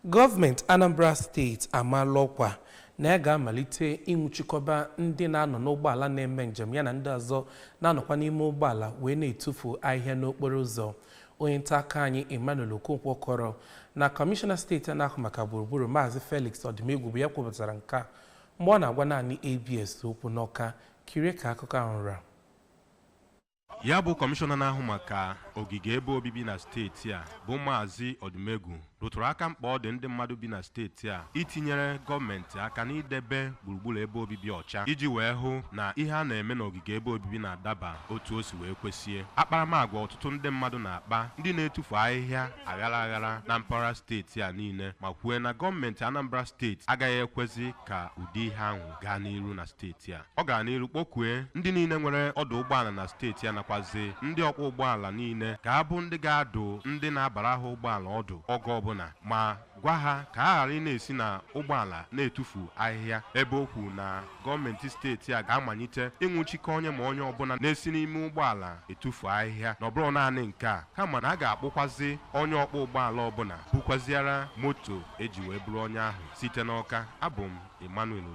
Gọọmenti Anambra Steeti amaala ọkwa na ya ga-amalite ịnwụchikọba ndị na-anọ n'ụgbọala na-eme njem ya na ndị ọzọ na-anọkwa n'ime ụgbọala wee na-etufu ahịhịa n'okporo ụzọ. Onye nta akụkọ anyị Emmanuel Okonkwo kọrọ na kọmishọna steeti a na-ahụ maka gburugburu, Maazị Felix Ọdịmegwu, bụ ya kwupụtara nke a mgbe ọ na-agwa naanị ABS okwu n'Ọka. Kirie ka akụkọ ahụ ra. Ya bụ kọmishọna na-ahụ maka ogige ebe obibi na steeti a, bụ Maazị Ọdụmegwu, rụtụrụ aka mkpa ọ dị ndị mmadụ bi na steeti a itinyere gọọmenti aka n'idebe gburugburu ebe obibi ọcha, iji wee hụ na ihe a na-eme n'ogige ebe obibi na-adaba otu o si wee kwesịe. Akparamagwa ọtụtụ ndị mmadụ na-akpa, ndị na-etufu ahịhịa aghara aghara na mpaghara steeti a niile, ma kwue na gọọmenti Anambra Steeti agaghị ekwezi ka ụdị ihe ahụ gaa n'iru na steeti a. Ọ gara n'iru kpọkue ndị niile nwere ọdụ ụgbọala na steeti a, nakwazi ndị ọkwọ ụgbọala niile, ka ha bụ ndị ga-adụ ndị na-abara ha ụgbọala ọdụ oge ọbụla, ma gwa ha ka ha ghara ị na-esi na ụgbọala na-etufu ahịhịa, ebe o kwuru na gọọmenti steeti a ga-amalite ịnwụchikọ onye ma onye ọbụla na-esi n'ime ụgbọala etufu ahịhịa. Na ọ bụrụ naanị nke a, kama na a ga-akpụkwazi onye ọkpọ ụgbọala ọbụla bukwaziara moto eji wee bụrụ onye ahụ. Site n'Ọka, abụ m Emmanuel.